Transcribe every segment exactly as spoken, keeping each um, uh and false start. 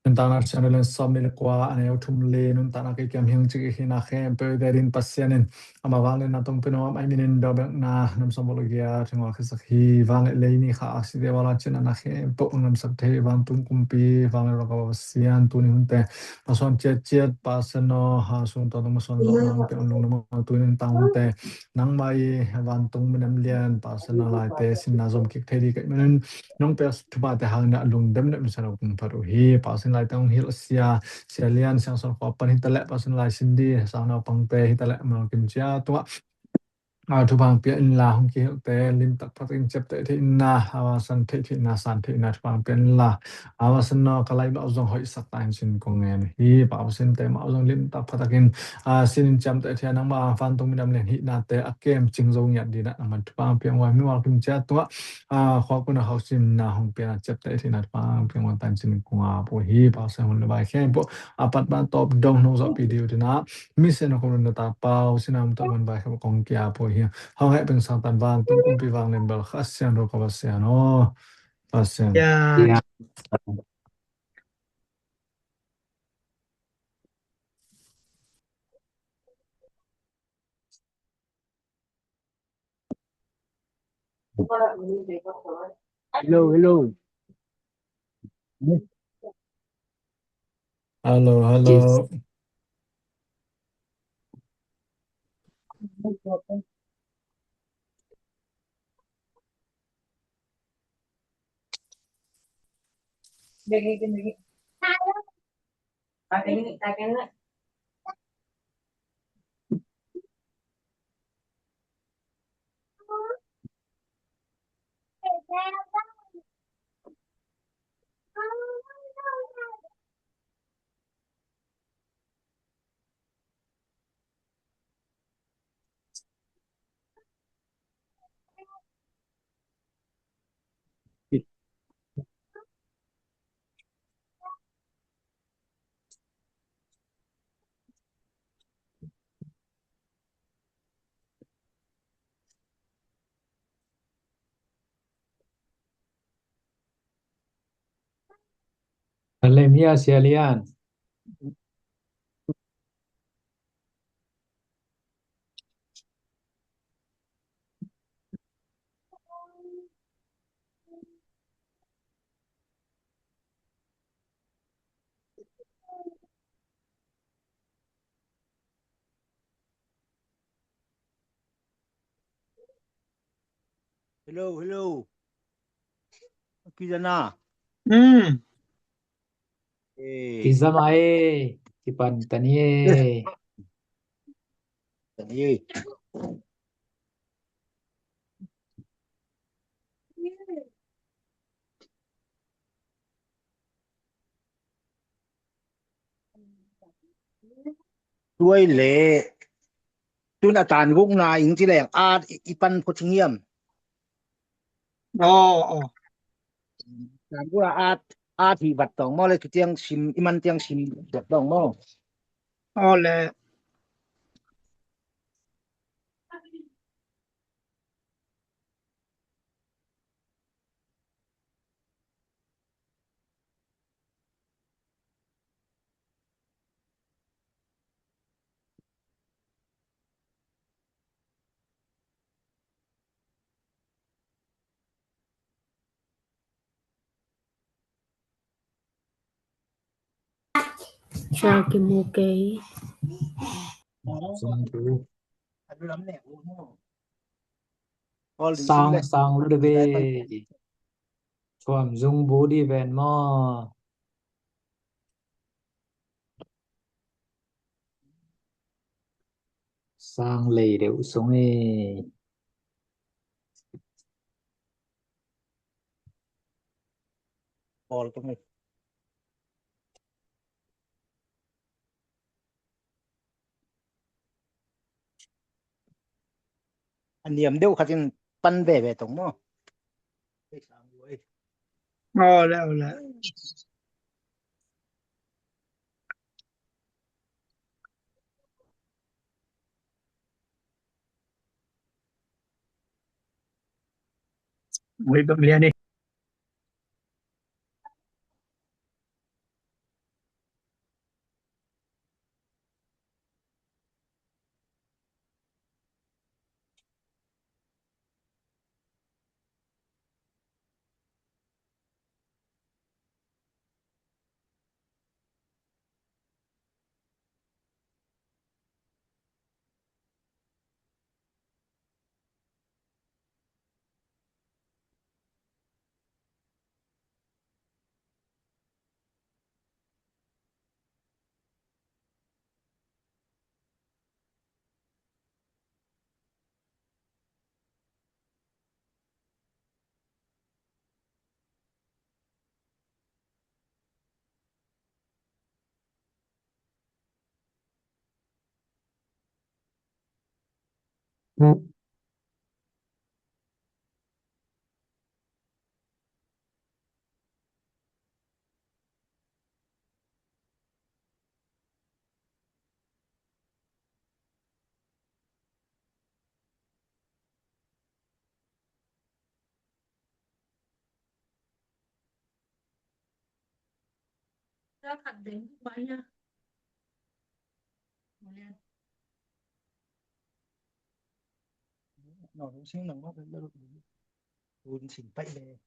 Nuntakna Siangtho lian sawm nih le kua, a neu thum le nuntakna kei kiam hiang cik i hina khempeuh i adingin Pasian in ama vangliatna tungpin a om a, i minin dawbekna nam sawm bawlgia thingwa khisak hi. Vangliat lei ni kha aksi te wala cina na khempeuh namsak thei vantung kumpi vangliat raka Pasian tuni hunte masuan ciatciat Pasian aw, ha sung tawh tung masuan zawh nang pe on lung nam tuni nuntakna hunte nangmah i vantung minam lian Pasian a laite sinna zom kik thei di kaih manin nong pek thuphate hangin a lungdam le misa lo kong phat uh hi. Pasian laite hong hilh sia, sia lian siangsawn khua pan hitaleh Pasian lai sin di sang naupangte hitaleh Malkim cia tungah a thupha hong pia inla hong kihilhte limtak phatakin ciapteh theihna a san theih theihna san theihna thupha hong pia inla a Pasian aw ka lai mah zong hoihsak ta in sin kong ngen hi. Pa Pasian te mah zong limtak phatakin a sinin ciamteh thei a nangmah vantung minam lian hihnate a kem cing zo ngiat dinah nangman thupha hong pia ngua hi. Malkim cia tungah a khuakun a hausinna hong piana ciapteh theihna thupha hong pia ngua ta in sin kong ap uh hi. Pa Pasian hun le vai khempeuh a pat ban tawp dong nong zawhpih dih uh dinah misen a kong nunna ta pau sinam tawh man vai khempeuh kong kiap uh hi. Hong heh peng sang tan vantung kumpi vanglian bel Kha Siangtho ka Pasian aw. Pasian. Hello, hello. Hello, hello. Alem ya sialian. Hello, hello. Kizana. Hmm. Eh. Kizama eh. Kipan tani eh. Tani eh. Tuai le tun a tan gukna ing ci leng at i pan pho cing hiam? Aw, aw. Tan gukna at, at hi vat tawng maw le kitiang sim, i man tiang sim vat tawng maw? Aw le. Sang kimu kei. Sang, sang lu de ve. Chuam zung bu di ven maw. Sang lei deuh sung e. Pawl tung e. A niam deuh khatin pan veve tong maw? Aw le, aw le. Ui, bang lian e. Ra khát đến bãi nha. Nó xíu nắng bóp lên. Ui, xin bãi lê.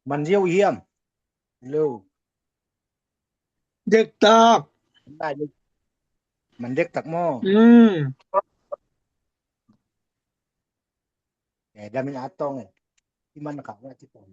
Man ziau hiam? Lo. Dektak. Man dektak maw? Hmm. Eh, damin a tong eh. Iman ka nga ti tong.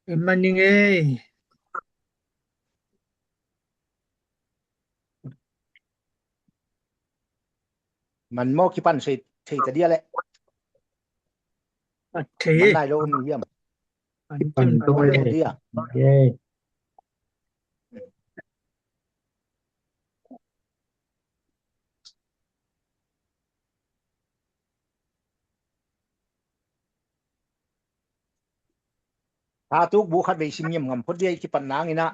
Em, maning ei. Man maw, kipan thei, thei ta dia leh. A thei. Man nai lo om hiam? Kipan to le. Dia. Tha tuk bu khat vei sim ngiam ngam phot dia i kipat nang ina.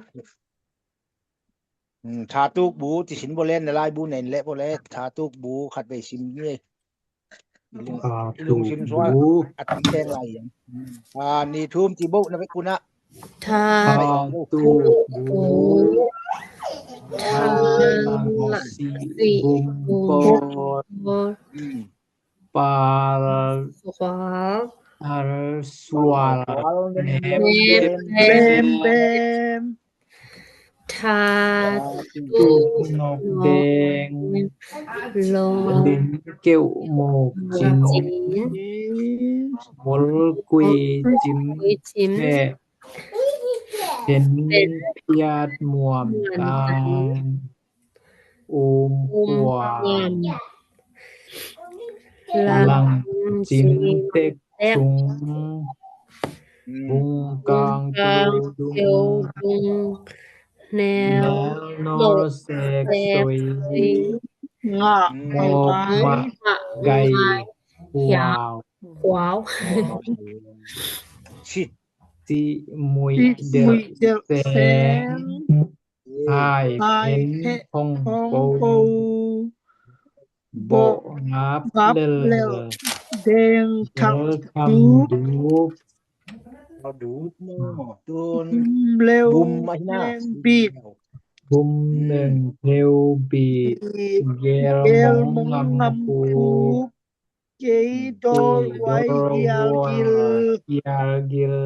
Hmm, tha tuk bu ti sin vawle, na lai bu nen le vawle, tha tuk bu khat vei sim ni. Tha tuk bu. A tam teng lai hiam? A ni thum ti bo na vek kuna. Tha tuk bu. Tha la si bum bor. Hmm. Pal. Sual. Pal sual. Sual. Nep. Nep. Nep. Bem. Tha tuk nok deng. Lom. Lim keuh muk cin. Mol kui cim. Mol kui cim. Peh. Pen piat muam tang. Um kuam. Lang cin tek sung. Bung kang keu dung. Nel nol sek soi. Ngak gai. Huau. Huau. Sit. Ti muih delh seng. Hai phen hong ko. Boh ngap lel. Deng thak dup. Dup maw. Tun bum leu bum a hi na. Bum leng bit. Bum leng bit. Gel mong ngam kup. Kei dawi huai hial gil. Hial gil.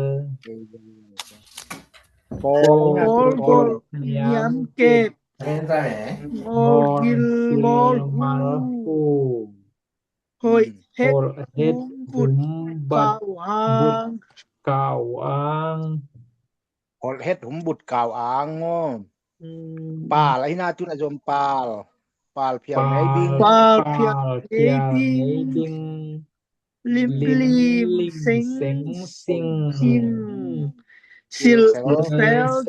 Pawl golh niam kep. Ngawl gil mal hum. Hoih het hum but kau ang. Kau ang. Hoih het hum but kau ang maw. Pal a hi na, tun a zom pal. Pal phial ngei ding. Pal phial ngei ding. Lim lim seng sing. Silh sel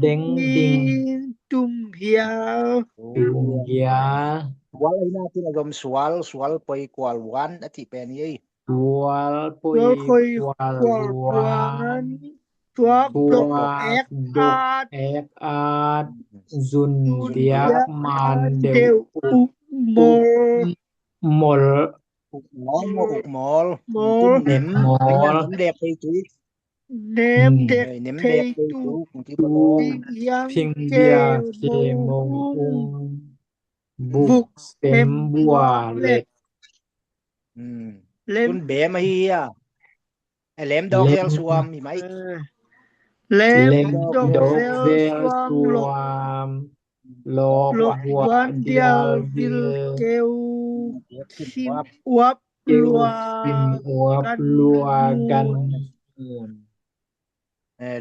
deng ding. Tum hial. Tum hial. Sual a hi na, tun a zom sual, sual poi kual wan a ti pen hi ei. Sual poi kual wan. Tuak dok ek at. Zun diak man deuh uk mol. Uk mol, uk mol. Nem, nem dek pei tuk. Nem dek pei tuk. Phing bia khe mong ung. Buk sem bua lek. Tun bem ahi a. E, lem dawk zel suam hi mai. Lem dawk zel suam. Lawk buak dial vil keu. Sim uap lua gan.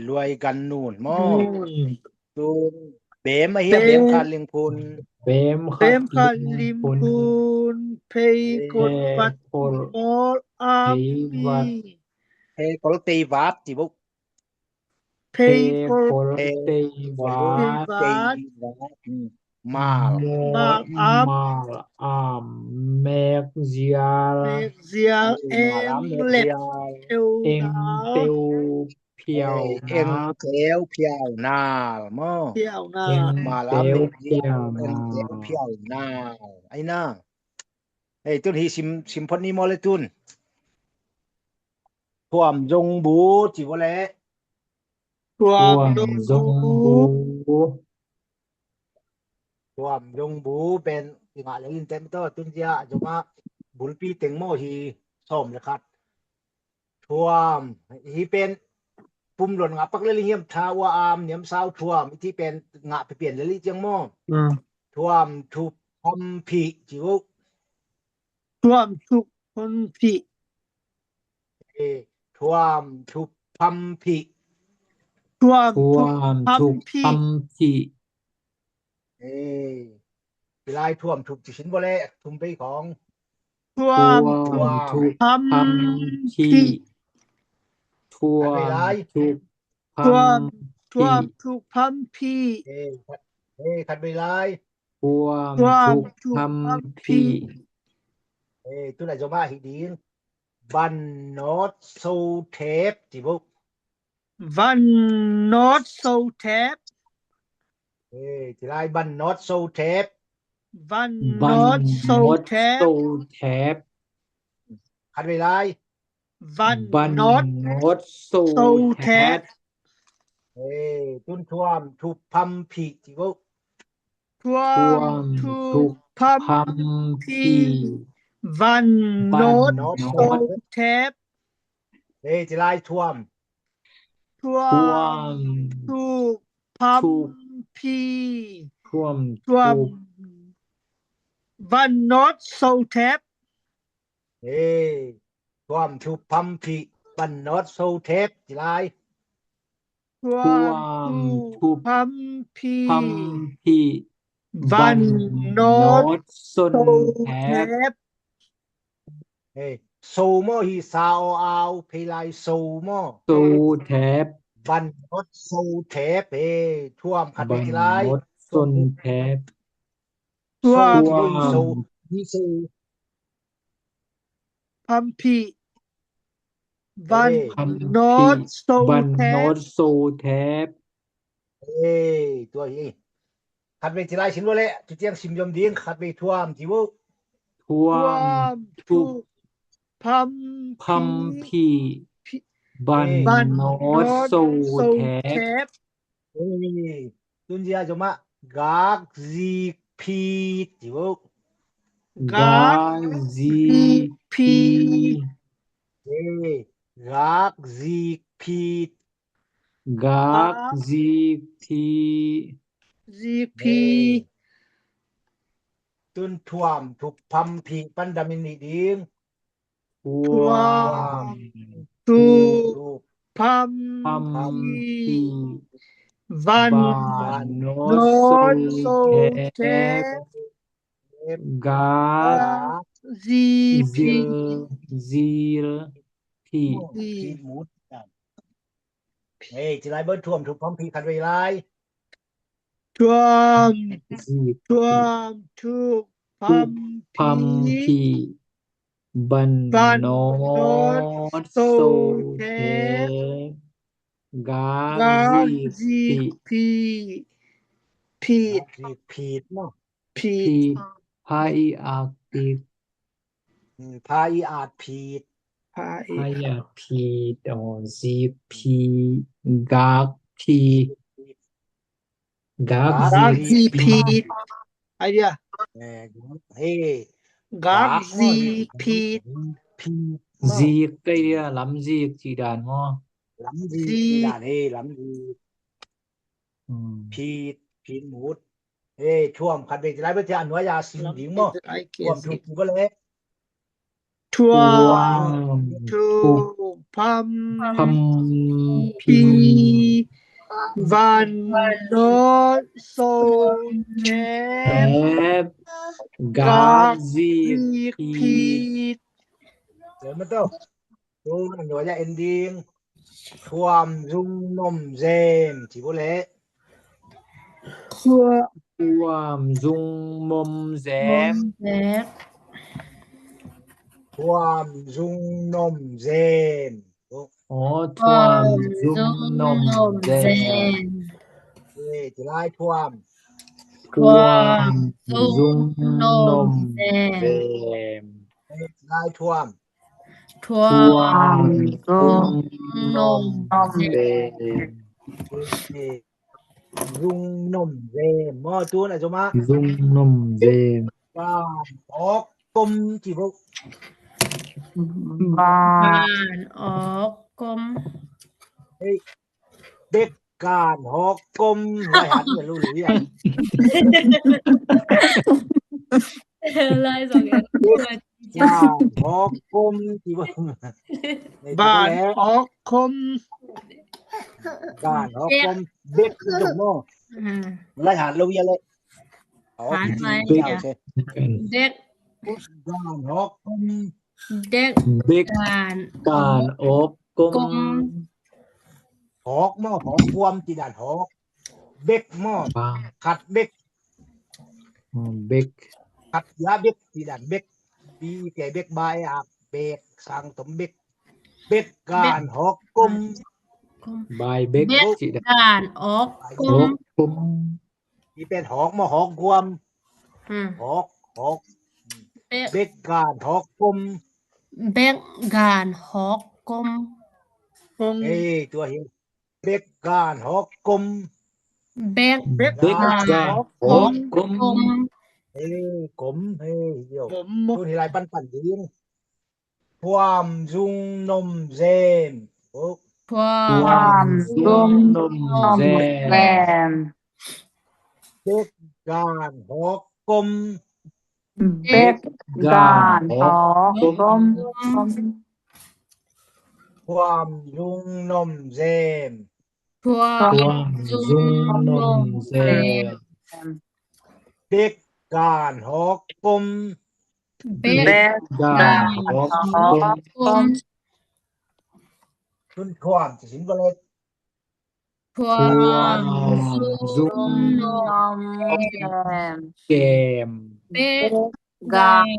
Luai gan nun maw. Tun bem ahi a, bem khat lim phun. Bem khat lim phun. Phei kol vat mawl a pi. Phei kol tei vat ti buk. Phei kol tei vat. Mal. Mal am. Mek zial. Mek zial. Eng lep. Eng teu. Phiau nal. Eng teu phiau nal maw. Phiau nal. Eng teu phiau nal. Ai na. Ei, tun hi sim, sim phot ni maw le tun. Thuam zong bu ci bo le. Thuam zong bu. Thuam zong bu pen i ngah lel in tem to, tun zia a zong a bulpi teng maw hi sawm le khat. Thuam hi pen pum lon ngah pak lel hiam, tha ua am niam sau thuam i ti pen ngah pipian lel i ciang maw. Thuam thup hom phih ci uh. Thuam thup hom phih. Thuam thup hom phih. Thuam thup hom phih. Ei, pilai thuam thup ci sin bo le, thum pei khong. Thuam thuk pham phih. Thuam thuk pham phih. Thuam thuk pham phih. Khat vei lai. Thuam thuk pham phih. Tunai zomah hi ding. Van nawt so thep ci vo. Van nawt so thep. Ci lai, van nawt so thep. Van nawt so thep. Khat vei lai. Van nawt so thep. Tun thuam thuk pham phih ci vo. Thuam thuk pham phih. Van nawt so thep. Ci lai, thuam. Thuam thuk pham phih. Thuam. Van nawt so thep. Thuam thuk pham phih. Van nawt so thep. Ci lai. Thuam thuk pham phih. Van nawt so thep. So maw hi, sa aw au, phei lai, so maw? So thep. Van nawt so thep. Thuam khat vei lai. Van nawt so thep. Thuam. So hi, so. Pham phih. Van nawt so thep. Tua hi. Khat vei ci lai sim lua leh, tu ciang sim zom ding, khat vei thuam ci vo. Thuam thuk pham phih. Van nawt so thep. Tun zia zomah, gak zik phit ci vo. Gak zik phit. Gak zik phit. Gak zik phit. Zik phit. Tun thuam thuk pham phih pan dam in hi ding. Thuam thuk pham phih. Van nawt so thep. Gak zik phit. Ci lai bel, thuam thuk pham phih khat vei lai. Thuam thuk pham phih. Van nawt so thep. Gak zik phit. Phit. Phit. Pha i ak phit. Pha i ak phit. Pha i ak phit. Zik phit. Gak phit. Gak zik phit. Ai dia. Gak zik phit. Zik kei dia, lam zik ci dan maw? Lam zik ci dan, lam zik. Phit, phit mut. Thuam khat vei ci lai bel, a nuai a sim ding maw? Thuam thuk ci bel le. Thuam thuk pham phih. Van nawt so thep. Gak zik phit. Tun a nuai a en ding. Thuam zung nom zem ci vo le. Thuam zung mom zem. Thuam zung nom zem. Aw, thuam zung nom zem. Ci lai, thuam. Thuam zung nom zem. Ci lai, thuam. Thuam zung nom zem. Zung nom zem. Maw, tun a zom a. Zung nom zem. Van awk kom ci vo. Van awk kom. Hei. Bek kan hawk kom lai hat na lu lu ya. Lai zong ya. Ban hawk kom ci vo. Ban hawk kom. Ban hawk kom. Bek ci vo. Lai hat lo ya le. Bek. Bek gan hawk kum. Bek, bek gan, gan hawk kum. Kum. Hawk maw, hawk guam cih dan hawk. Bek maw, ah, khat bek. Hmm, bek. Khat ya bek cih dan bek. Bi ke bek ba e ak bek sang tom bek. Bek gan hawk kum. Bai bek, bek cih dan. Gan hawk kum. Hawk kum. Hi pen hawk maw, hawk guam. Hmm. Hawk, hawk. Bek. Bek gan hawk kum. Bek gan hawk kum. Kum. Ei, tua hi. Bek gan hawk kum. Bek, bek gan, gan hawk kum. Hawk kum. Ei, kum, ei, yo. Kum. Tun hi lai panpan ding. Phuam zung nom zem. Oh. Phuam zung nom zem. Bek gan hawk kum. Bek gan hawk kum. Phuam zung nom zem. Phuam zung nom zem. Bek gan hawk kum. Bek gan hawk kum. Tun phuam ci sin ba le. Phuam zung nom zem. Bek gan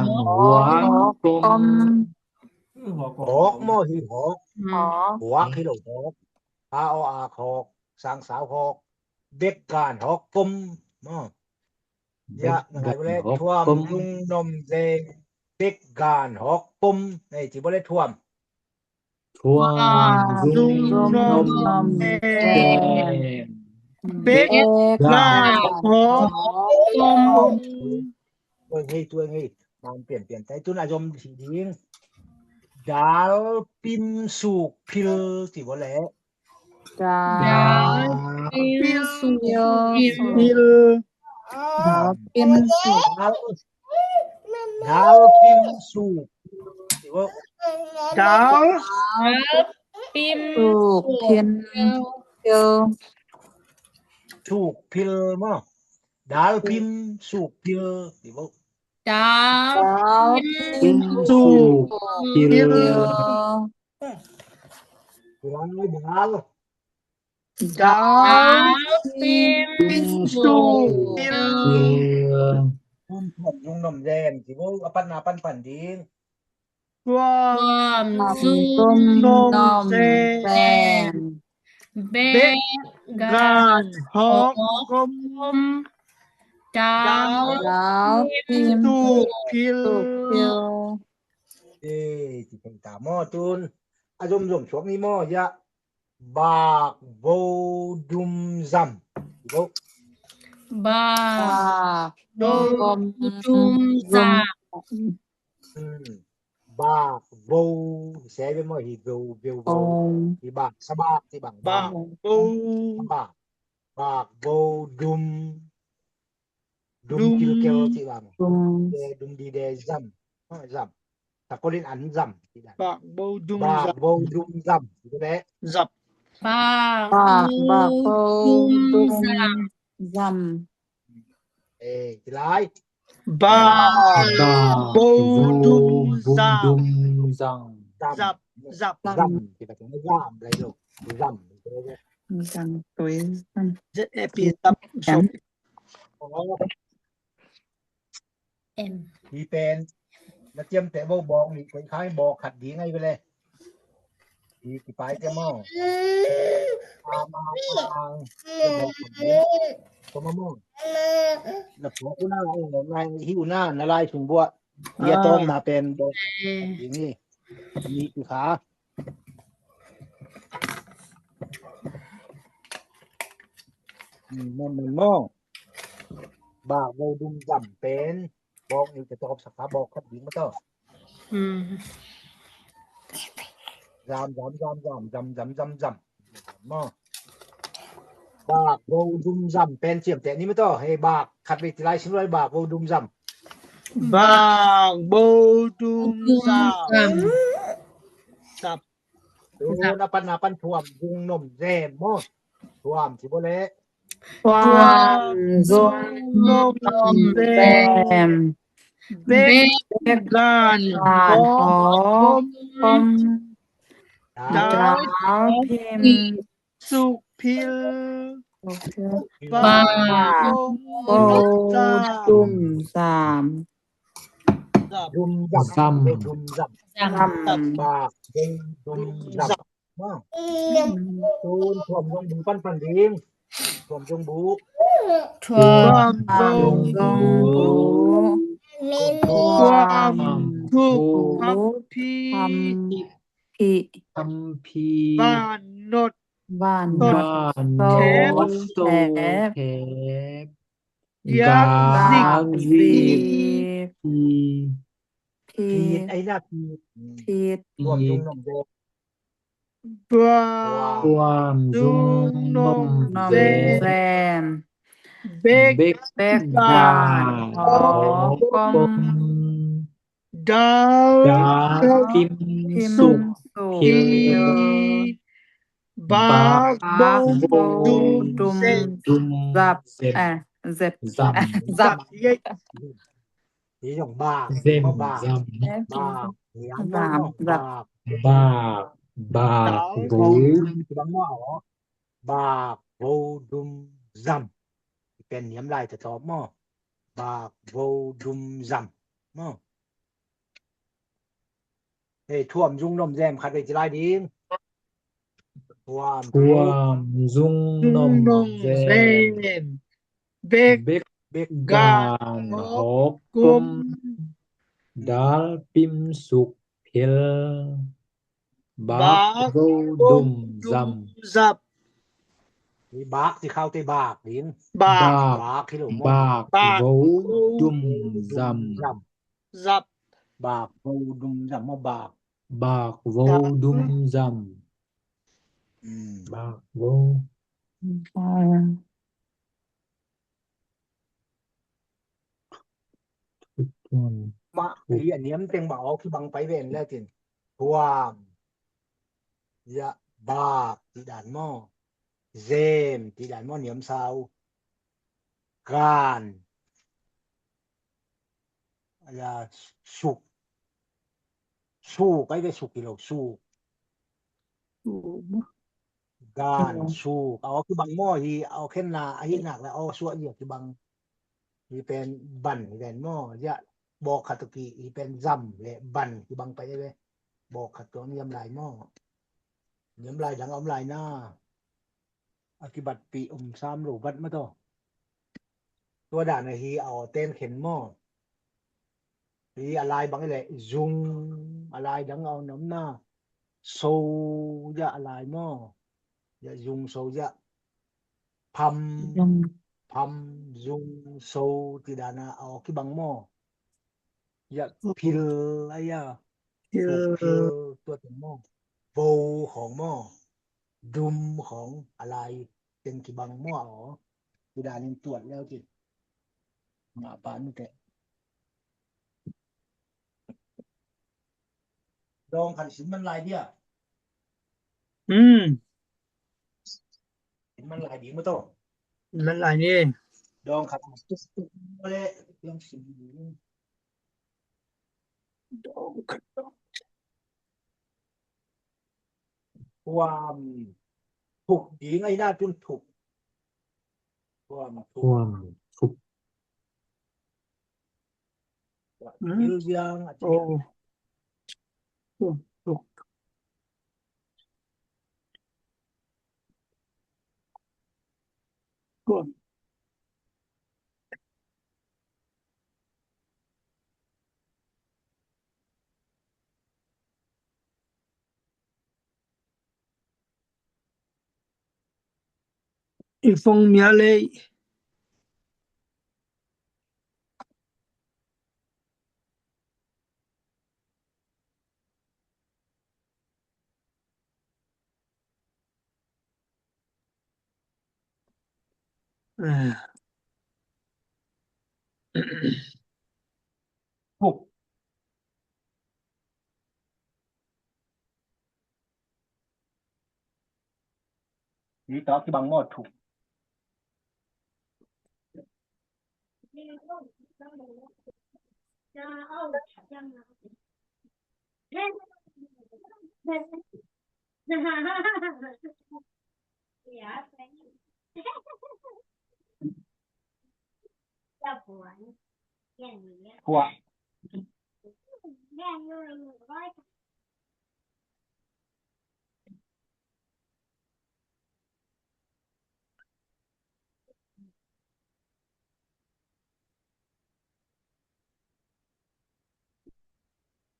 hawk kum. Hawk maw, hi hawk. Hawk hi lo hawk. A o a hawk. Sang sau hawk. Bek gan hawk kum. Maw. Ya, ngai ba le thuam zung nom zem. Bek gan hawk kum. Ei, ci ba le thuam. Thuam zung nom zem. Bek gan hawk kum. Tuang hei, tuang hei. Mang pian pian tai tun a zom si ding. Dal pim suk phil ci ba le. Dal pim suk phil. Dal pim suk. Dal pim suk. Dal pim suk phil. Suk phil maw. Dal pim suk phil. Dal pim suk phil. Dal. Dal pim suk phil. Phuam zung nom zem. Ci bo, a patna panpan ding. Phuam zung nom zem. Bek gan hawk kum. Dal pim suk phil. Eh, ci pheng ta maw tun. A zomzom suak ni maw, ya. Bak bo dum zam. Bo. Bak bo dum zam. Hmm. Bak bo. Sia be maw hi bo, bo, bo. Hi bak, sa bak, hi bang. Bak bo. Sa bak. Bak bo dum. Dum kilkel ci bang. Dum. Dum di de zam. Ha, zam. Takolin an zam. Bak bo dum zam. Bak bo dum zam. Zam. Bak bo dum zam. Eh, ci lai. Bak bo dum zam. Zam. Zam. Zam. Zam. Zam. Zam. Zam. Zam. Em. Hi pen. Na ciamteh bo bawk nih, koih khang bawk khat ding ahi ve le. Hi kipai ciam aw. Am, am, am. Bawk khat ding. Ko ma mo. Na phuak uh na, eh, na hi uh na, na lai sung buah. Hi a tawm na pen bawk khat ding hi. Ni ki kha. Hmm, mo, mo, mo. Bak bo dum zam pen. Bawk nih ka tawp sak kha bawk khat ding ma tawh. Hmm. Zam, zam, zam, zam. Maw. Bak bo dum zam pen ciamteh ni ma tawh. Hei, bak khat vei ci lai sim lai bak bo dum zam. Bak bo dum zam. Zam. Tun a pan, a pan thuam zung nom zem maw. Thuam ci bo le. Thuam zung nom zem. Bek gan hawk gom, dal pim suk phil, bak bo dum zam. Dum zam. Zam. Zam. Bak bo dum zam. Tun thuam zong bu panpan ding. Thuam zong bu. Thuam zong bu. Thuam thuk. Thuam thuk. Thuam phi. Thuam phi. Thuam phi. Van not. Van not. Van not. Thep. Thep. Yak zik. Yak zik. Phi. Phi. Phi. Ai na phi. Phi. Thuam zong nom zong. Bak. Bak zong nom zem. Bek gan hawk gom. Dal pim suk phil. Bak bo dum zap. Zep. Zap. Zap. Hi zong bak, zem, bak, zam. Bak, hi ang zam, bak, zam. Bak, bak, bo. Bang maw, bak bo dum zam. Pen niam lai ta tawp maw. Bak bo dum zam maw. Hei, thuam zung nom zem khat vei ci lai ding. Thuam zung nom zem. Bek gan hawk gum. Dal pim suk phil. Bak bo dum zam. Bak ci khau te bak ding. Bak. Bak hi lo maw. Bak bo dum zam. Zap. Bak bo dum zam maw bak. Bak bo dum zam. Bak bo. Mah hi a niam teng mah aw kibang pai ven le tin. Thuam. Ya bak ti dan maw. Zem ti dan maw niam sau. Gan. Ala suk. Suk ai ve suk hi lo suk. Gan suk. Aw kibang maw hi aw khen na ahi nak la aw suah hi kibang. Hi pen ban hi ven maw. Ya bawk khat ki hi pen zam le ban kibang pai ve. Bawk khat tuang niam lai maw. Niam lai dang om lai na. A kibatpih om sam lo vat mah tawh. Tua dan ahi a aw ten khen maw. Hi a lai bang i leh zung a lai dang a aw nom na. So ya a lai maw. Ya zung so ya. Pham. Pham zung so ti dan a aw kibang maw. Ya phil a ya. Phil. Phil tua teng maw. Bo khawng maw. Dum khawng a lai teng kibang maw aw. Ti danin tuat leu ci. Mah pa nu teh. Dawng khat sin man lai dia. Hmm. Sin man lai ding maw tawh. Sin man lai ni. Dawng khat. Dawng khat. Thuam thuk ding ai na tun thuk. Thuam thuk. Thuam thuk. Thuam thuk. I fong mia lei. Thuk. Ni ta kibang maw thuk. Kuah.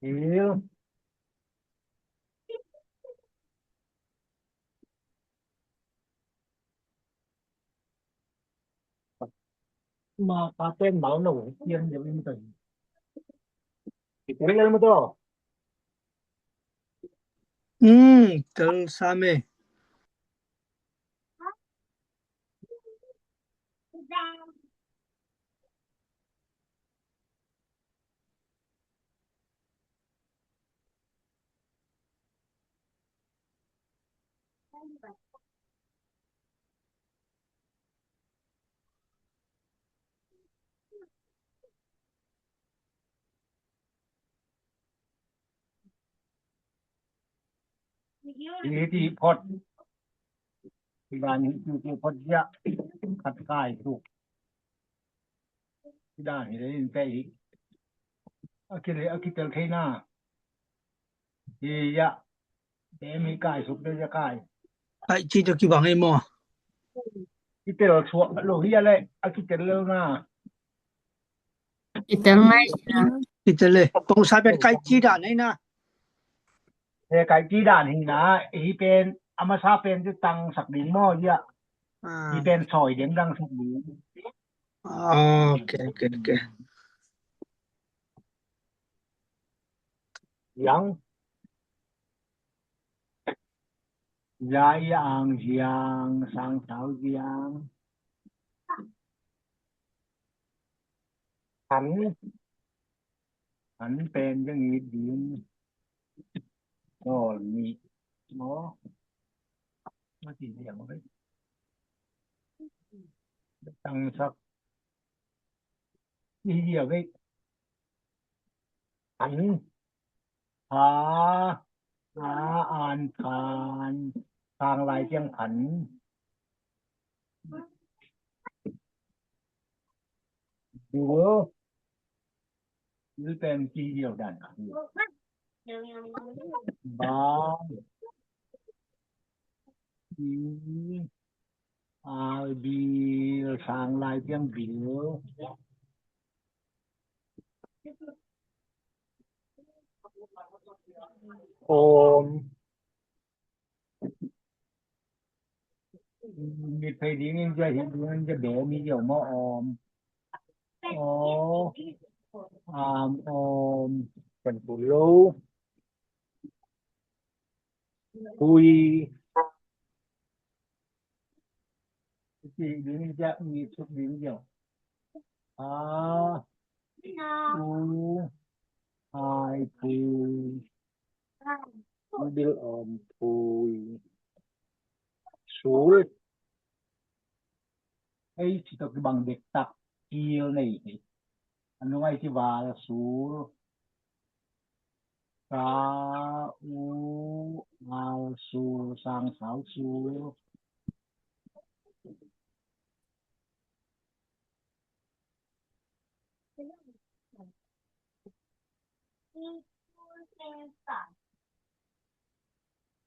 Hiểu. Mà paten máu nổ tiên nhiều in tình. Thì cái lên mà to. Ừ, cần sa mê. Ini ti phot. Ti dan hi ti phot ya. Khat kai tu. Ti dan hi le in pe hi. A ki le a ki tel thei na. Hi ya. Te mi kai suk de ya kai. Kai ci to ki bang ei mo. Ki tel suak lo hi ya le a ki tel lo na. Ki tel ngai na. Ki tel le. Pong sa pen kai ci dan ei na. He kai ci dan hi na. Hi pen a masa pen ci tang sak ding mo ya. Hi pen soi ding dang sak ding. Ok, ok, ok. Yang. Zai ang ziang, sang tau ziang. An. An pen ziang it ding. Nol ni. Mo. Mati ziang. Tang sak. Ni ziang. An. Pha. A, an, phan. Sang lai ciang phan. Dul. Dul pen ci diau dan. Ba. Bi. Al, bil, sang lai ciang bil. Om. Mit phei ding in ja hi ding in ja be mi ja ma om. O. Am om. Kan pu lo. Pui. Ci ding ja mi suk ding ja. A. U. Ai pui. Bil om pui. Sul. Ei, ci to kibang dektak. Kil nei hi. A nung ai ci val sul. Sa, u, al sul, sang sau sul.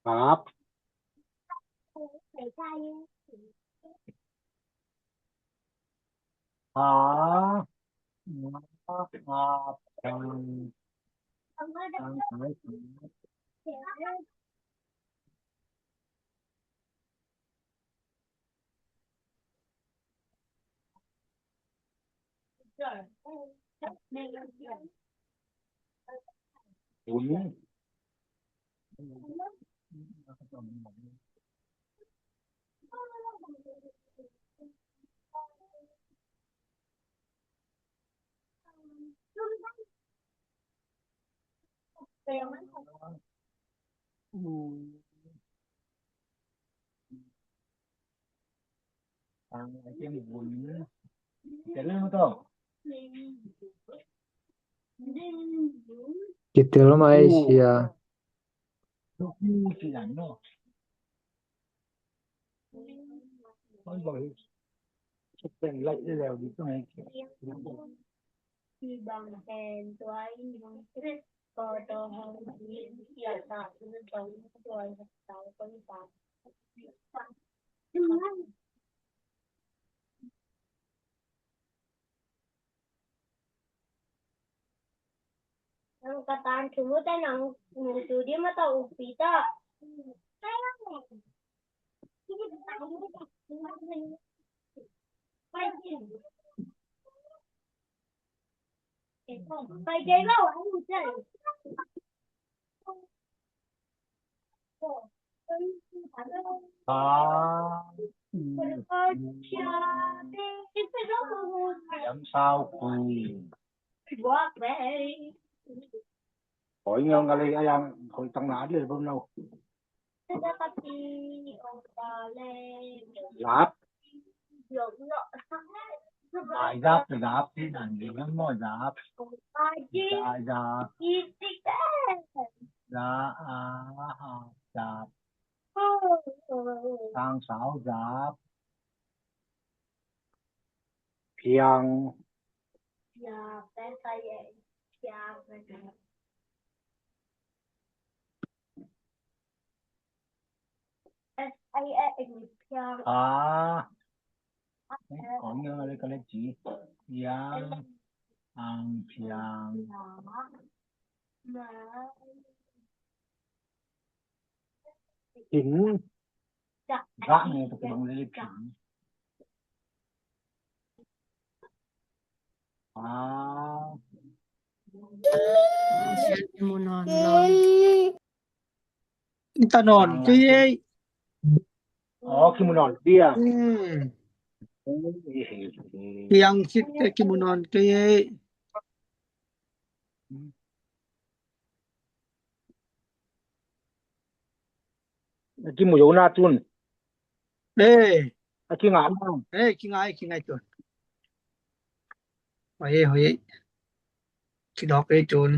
Hap. Ha. Hap. Hap. Hap. Ang ai tiang vun. Te le mo to. Kitel mai sia. Ang katan sumutan ang nutudi mata upita. Lam sau kui. Oi, ngau ngalei ayang koi tang na dia bom nau. Zap. Ai zap, zap, zap. Zap, zap. Za, a, a, zap. Sang sau zap. Piang. Piang. A. Có nghĩa là đây có lẽ chỉ. Piang. Ang piang. Chính. Gã này có cái bằng lê chính. À. Sian kimu nawn lo. Ita nawn kei ei. Aw, kimu nawn kei a. Hmm. Piang khit teh kimu nawn kei ei. A kimu zo na tun. Eh. A kingai na. Eh, kingai, kingai tun. Hoi ei, hoi ei. Kidawk ei tun.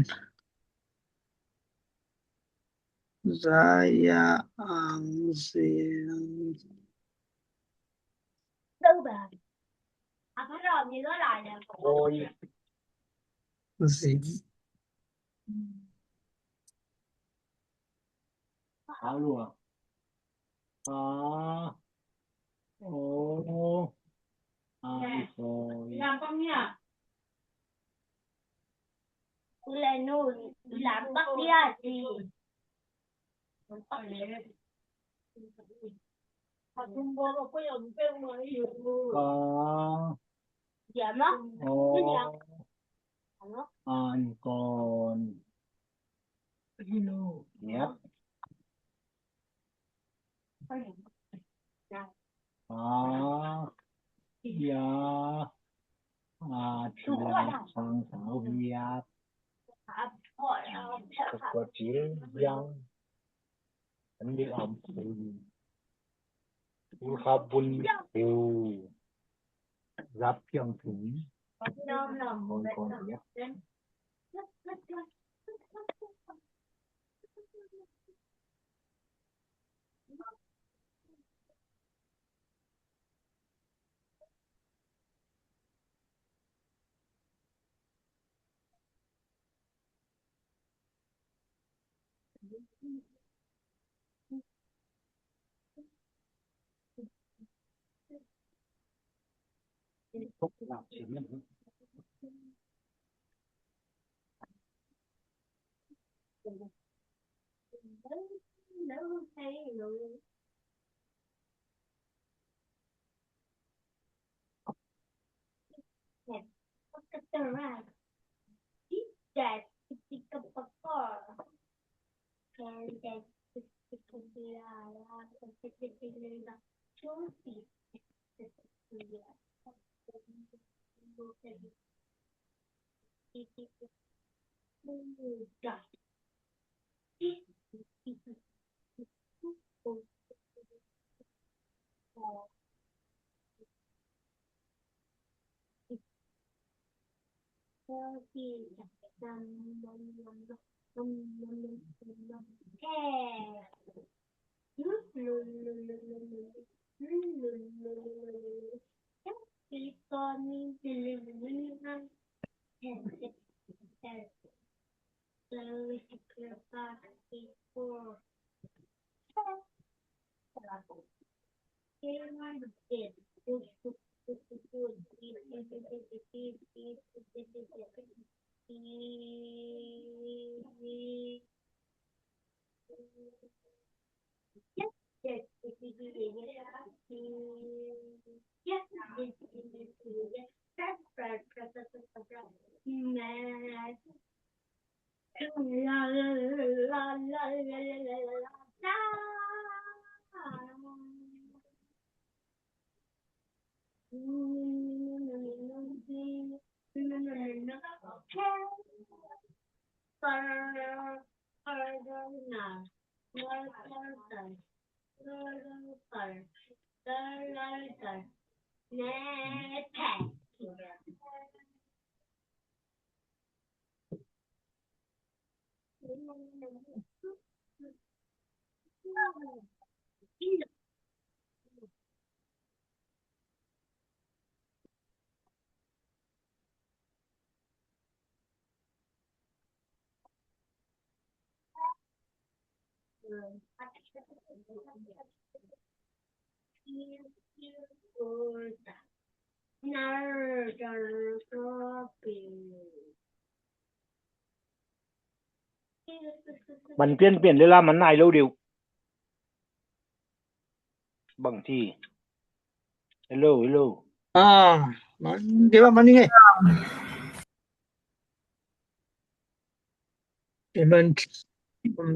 Zaya ang zing. Oi. Zing. Alo. A. O. Ai, oi. Ule nu lam bak dia si. Ka. Diam ah. O. Diam. An kon. Yep. A, ya, a, thiang sang sau hiat. Ka kua cil yang. An bil am phu. U kha bun phu. Zap piang phu. Kon kon hiat. Man pianpian le la man nai lo deuh. Bang ci. Hello, hello. Ah, man, dia man ni ngai. Amen.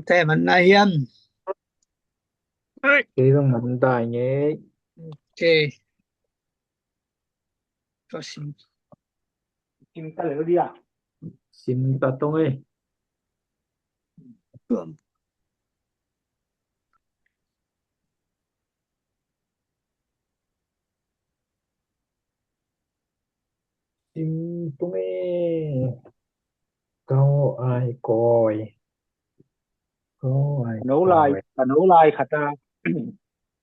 Te man nai hiam. Kei bang man dai ngai. Okay. Tua sim. Sim ta le dia. Sim ta tong eh. Sim tung eh. Kau ai koi. Kau ai koi. No lai, ka no lai khata.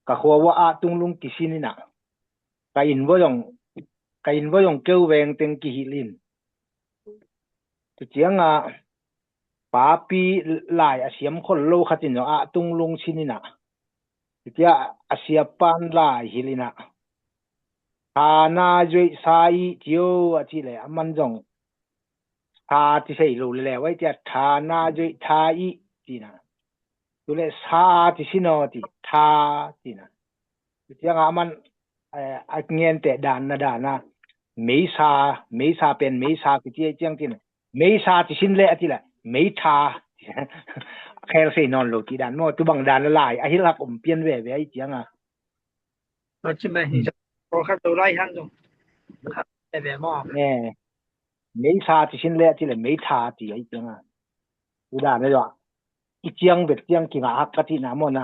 Ka khua ua ah tunglung kisin ina. Ka inn vua zong, ka inn vua zong keu veng teng kihilh in. Tua ciangah papi lai a siam khol lo khat in zong ah tunglung sin ina. Tua ciah a siapan lai hilh ina. Tha na zuih sa i cio a cih leh a man zong tha ci sei lo leleu ai cia tha na zuih tha i cina. Tule sa ci sin aw ci tha cina. Tua ciangah a man a ngente dan na dan a meisa, meisa pen meisa kici ai ciang cina. Meisa ci sin le a ci le meitha. Khel sei nawn lo ci dan maw tubang dan a lai a hilh hak om pian veve ai ciangah. Tua ci mai hi zong pawlkhat Zolai han zong khat veve maw. Meisa ci sin le a ci le meitha ci ai ciangah. Tua dan a zong i ciang vet ciang kingah hak ka cihna maw na.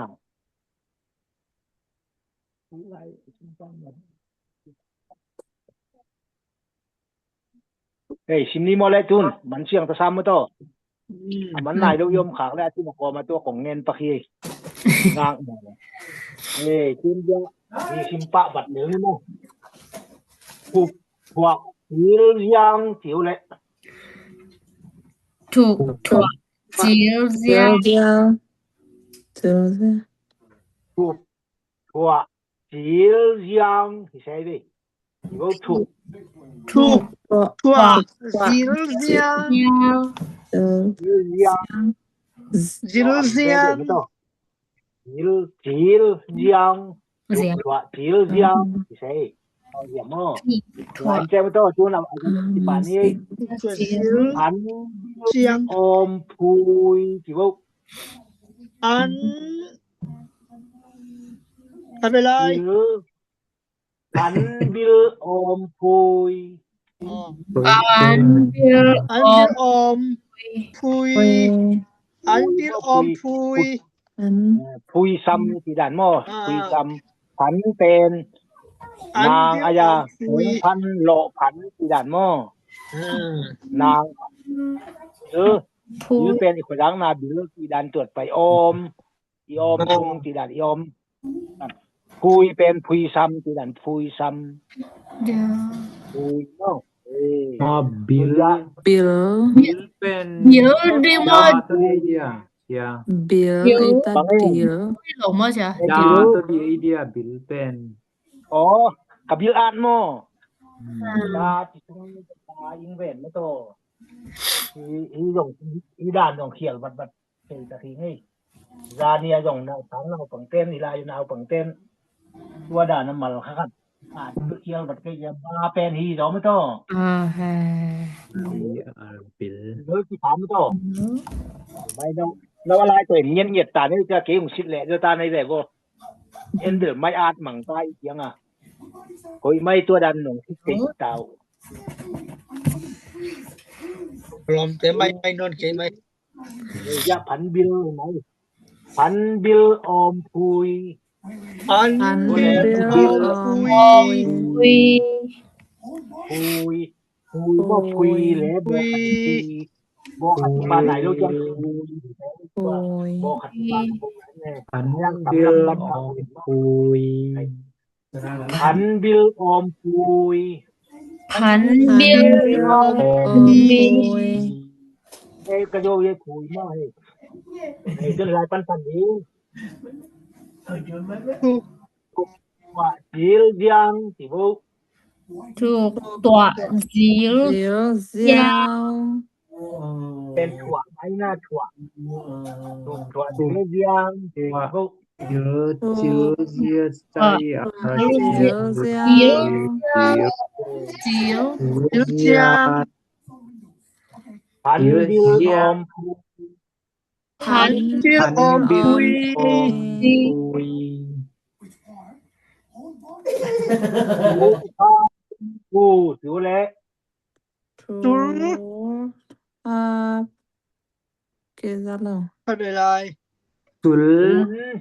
Hei, sim ni maw le tun man siang ta sam maw taw. A man nai lo i om khak le a cina kawm a tua kong ngen pak hi. Ngak maw. Hei, tun dia hi sim pah bat lel ni maw. Thup thuak cil ziang tiu le. Thup thuak cil ziang. Thup thuak cil ziang hi sei ve. Thup thuak cil ziang. Cil ziang. Cil ziang. Cil, cil ziang. Thup thuak cil ziang hi sei. Thuak ziang maw. Thuak ziang maw taw tun a cipah ni. An ziang om phui ci vo. An A belai. Bil, an bil om phui. An bil om phui. An bil om phui. Phui sam ci dan maw? Phui sam. Phan pen nang a ya phan lawh phan ci dan maw? Hmm. Nang. Bil. Phui. Bil pen i khuadang na bil, i dan tuat pai om. I om sung ti dan i om. Phui pen phui sam ti dan phui sam. Phui no. Eh. Ah, bil. Bil. Bil pen. Bil di mo. Ya. Bil. Bil. Ita bil. Bil. Bil. Bil pen. Oh, ka bil at mo. Hmm. Ka ti sung ka ing ven mo to. Hi, hi zong, hi dan zong khial vat vat. Thei ta thei ngei. Zani a zong naupang, naupang ten, hi lai naupang ten. Tua dan a mal kha khat. A, tu khial vat kei ya ba pen hi zong mo to. Ah, he. Hi, a, bil. Bil ki pam to. Mai no, no a lai to nyen nyet ta nei ta kei ung sit le ta nei ve bo. Endel mai at mang ta i tiang a. Koi mai tua dan nong sit te tau. Lom te mai, mai non kei mai. Ya phan bil mai. Phan bil om phui. Phan bil om phui. Phui. Phui. Phui. Phui. Phui. Phui. Phui. Phui. Phui. Phui. Phui. Phan bil om phui. Phan bil om phui. Phan bil om phui. Eh, ka zo ye phui ma he. Eh, jom lai pan pan ding. Tuah zil ziang, ti bo. Tuah zil ziang. Pen tuah, ai na tuah. Tuah zil ziang, ti bo. Zil, zil, zil, zil, zil, zil, zil, zil, zil. Phan bil om phui. Phan bil om phui. Tul. Tul. Tul. A, ke za lo. Ka de lai. Tul. Bun.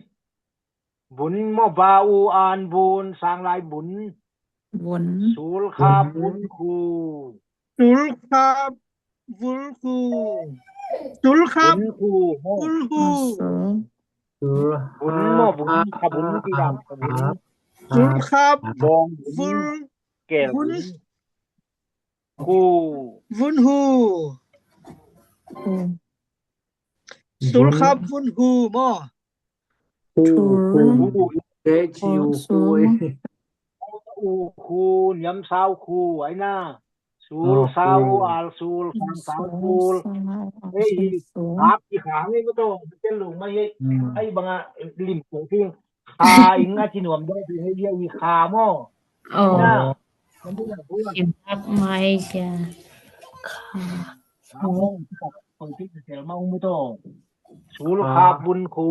Bun maw, ba u an bun, sang lai bun. Bun. Sul kha bun khu. Sul kha bun khu. Sul kha bun khu. Bun khu. Bun maw, bun kha bun ki dam kha bun. Sul kha bun. Kel bun. Khu. Vun hu. Sul khap vun hu maw. Hu, hu. Te chiu khu. U khu, niam sau khu, ai na. Sul sau, al sul, khang sau sul. Ei, hap i khang ei maw to, tel lung mai ei. Ai banga lim ko ting. Kha ing a ci nuam deuh ding hei, hei, kha maw. Aw. Na. Kim hak mai cia. Kha. Kha maw, kha maw, kha maw, kha maw. Sul khap bun khu.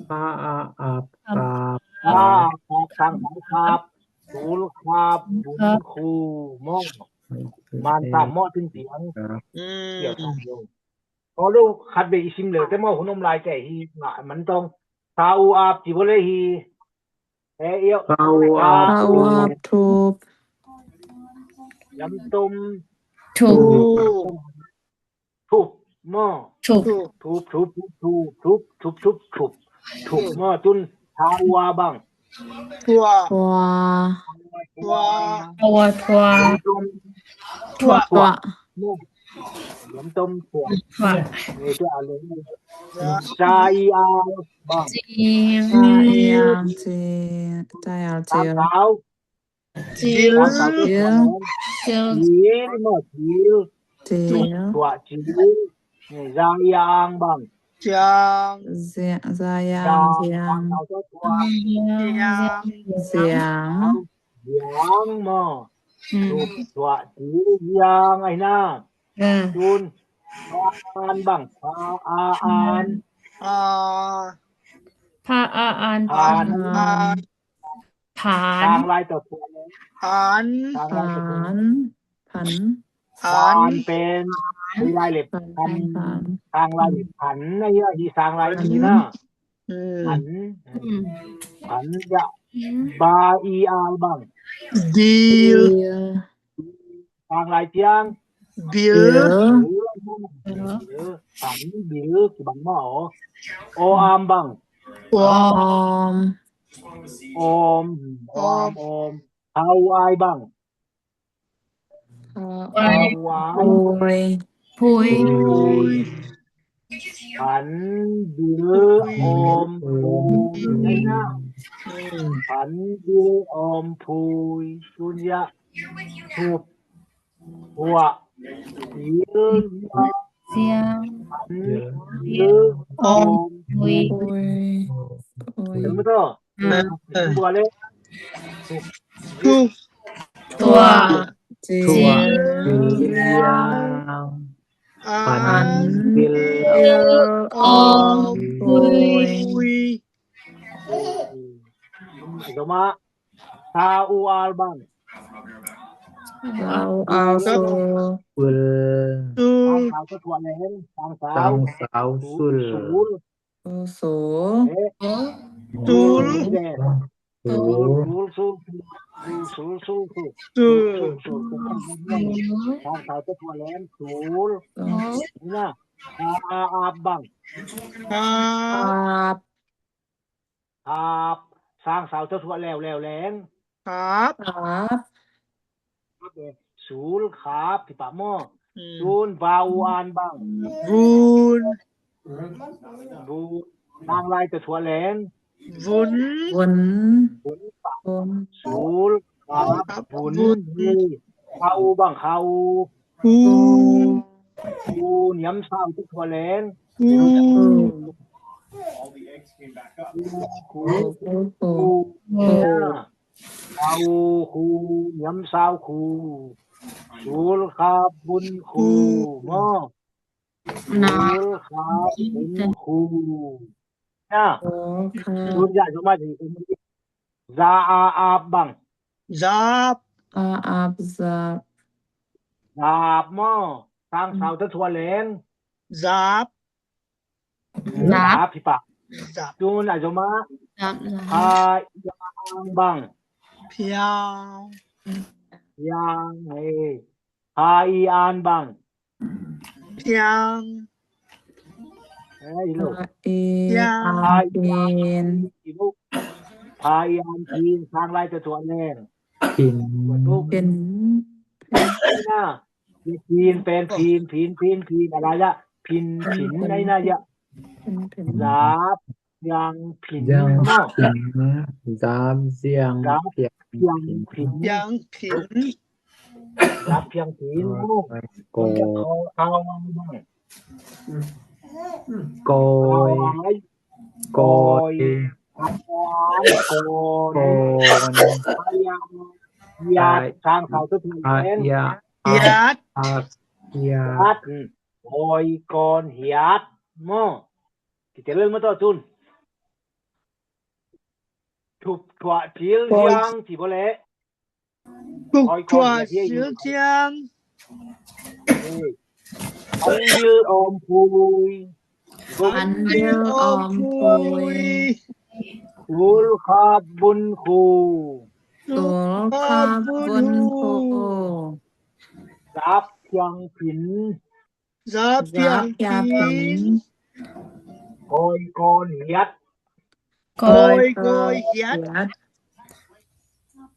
Kha a ap kap. Kha a ap kap. Sul khap bun khu maw. Man tam maw tin tiang. Kiau tam lo. Ko lo khat vei i sim leu te maw, hun om lai te hi ngah man tong. Sa u ap ci bo le hi. He io. Sa u ap thup. Yam tom. Thup. Thup. Mo. Thup. Thup, thup, thup, thup. Thup mo tun. Sa u a bang. Thua. Thua. Thua. Thua, thua. Yam tom. Thua. Thua. Mo. Yam tom thua. Thua. Ni thua le. Sa i a bang. Sa i a, sa i a. Cil. Cil. Cil. Cil. Cil. Cil. Cil. Tuah cil. Za i a ang bang. Ziang. Za i a ang ziang. Ziang. Ziang. Ziang mo. Tuah cil ziang ai na. Tun. An bang. Pa a an. Pa a an. An. Phan. Sang lai tawh phan. Phan. Phan. Phan. Phan pen. Phan. Lai le phan. Phan. Sang lai le phan. Na ya hi sang lai le na. Phan. Phan ya. Ba i a bang. Dil. Dil. Sang lai ciang. Bil. Bil. Bil. Pan bil kibang maw. O am bang. Om. Om. Om. Om. Hau ai bang. Hau ai. Pui. Pui. Pan bil om pui. Pan bil om pui. Tun ya. Hup. Hua. Bil ya. Siang. Pan bil om pui. Pui. Pui. Bil betul. Tua le. Tua. Tua. Tua. Tua. An bil om pui. Jom ah. Sa u al bang. Sa u al sul. Sul. Sang sau tua leng. Sang sau. Sang sau sul. Sul. Sul. Sul. Sul. Sul, sul, sul, sul. Sul, sul, sul, sul. Sang sau tua leng, sul. Sul. Ina. A, a, ap bang. Ap. Ap. Sang sau tua leng, leng, leng. Ap. Ap. Sul khap, kipah maw. Sun, va u an bang. Vun. Vun. Sang lai tua leng. Vun. Vun. Vun. Sul khap vun. Hi. Kha u bang, kha u. Khu. Khu, niam sau tua leng. Khu. Khu. Khu. Khu. Khu. Sau khu, niam sau khu. Sul khap vun khu. Maw. Sul khap vun khu. Na. Sul ya, sul ma, sul. Za a ap bang. Zap. A ap zap. Zap maw. Sang sau tua leng. Zap. Zap. Zap, hi pah. Zap. Tun a zom ah. Zap, zap. Pha i ang bang. Phiang. Phiang, eh. Pha i an bang. Phiang. Eh, hi lo. Pha i an phin. Pha i an phin. Sang lai tua leng. Phin. Phin. Phin. Phin, pen, phin, phin, phin, phin, a lai ah. Phin, phin, nai, nai ah. Phin, phin. Zap, ziang, phin, maw. Zap, ziang, phiang, phin. Phiang, phin. Zap, phiang, phin, maw. Koi. Koi. Koi. Koi. Koi. Koi. Hiat. Sang sau tua leng. Hiat. Hiat. Hiat. Koi kon hiat. Maw. Kitel lel maw tua tun. Thup thuah cil ziang ci bo leh. Thup thuah cil ziang. Pan bil om pui. Pan bil om pui. Sul khap vun khu. Sul khap vun khu. Zap phiang phin. Zap phiang phin. Koi kon hiat. Koi kon hiat.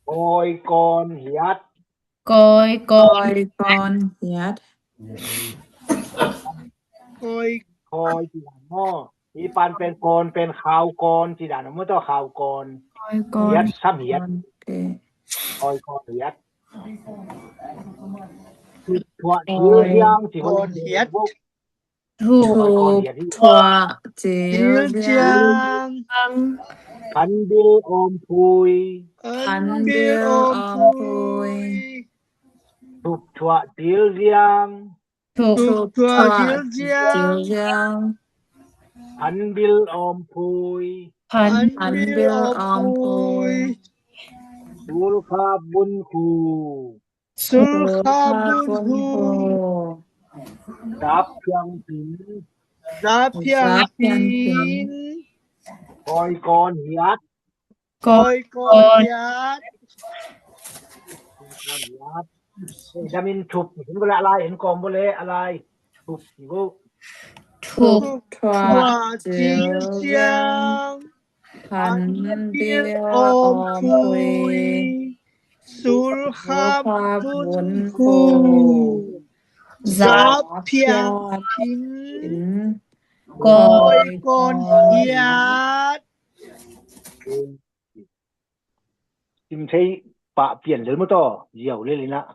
Koi kon hiat. Koi kon hiat. Koi. Koi ci dan maw. Hi pan pen kon pen khau kon ci dan maw tua khau kon. Koi kon. Hiat sam hiat. Koi kon hiat. Thup thuah cil ziang ci bo leh. Thup thuah cil ziang. Pan bil om pui. Pan bil om pui. Thup thuah cil ziang. Thup thuah cil ziang. Pan bil om pui. Pan bil om pui. Sul khap vun khu. Sul khap vun khu. Zap phiang phin. Zap phiang phin. Koi kon hiat. Koi kon hiat. Dam in thup, hin bawle a lai, en kawm bawle a lai. Thup, thup. Thup thuah cil ciang. Phan bil awm pui. Sul khap vun khu. Zap phiat phin. Koi kawn hiat. Kim thei pah pian lel maw taw, ziau lel inah.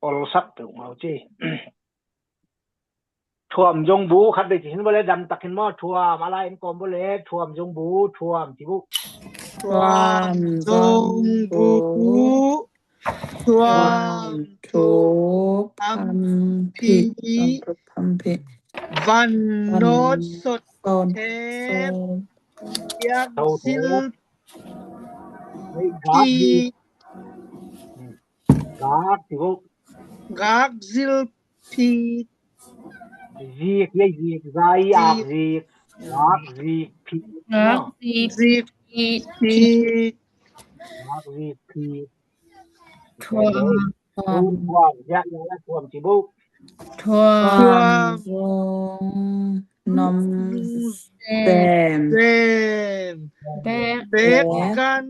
Olsak peuhmah uh ci. Thuam zong bu khat vei ci hin bawle, dam tak hin maw, thuam a lai in kawm bawle, thuam zong bu, thuam ci bu. Thuam zong bu. Thuam thup phamphih. Thuam thup phamphih. Van nawt sot thep. Piak zil phi. Gak ci bo. Gak zil phi. Zik, ya zik, zai ak zik. Gak zik phi. Gak zik phi. Gak zik phi. Thuam. Thuam. Thuam. Ya, ya, ya, thuam ci bo. Thuam. Thuam. Nom sem. Sem. Bek. Bek gan.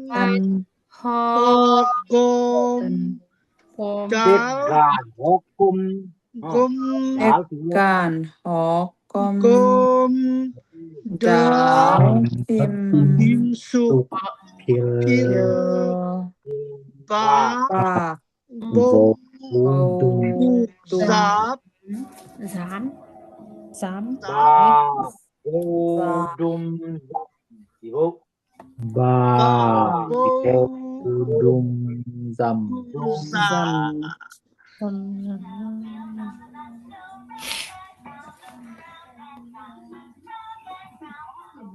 Hawk gom. Dal. Bek gan hawk gom. Gom. Bek gan hawk gom. Gom. Dal. Him. Him suk. Pil. Pil. Bak. Bak. Bo. Bo. Dum. Zap. Zam. Zam. Bak. Bo. Dum. Zam. Ba, bo, dum, zam. Zam.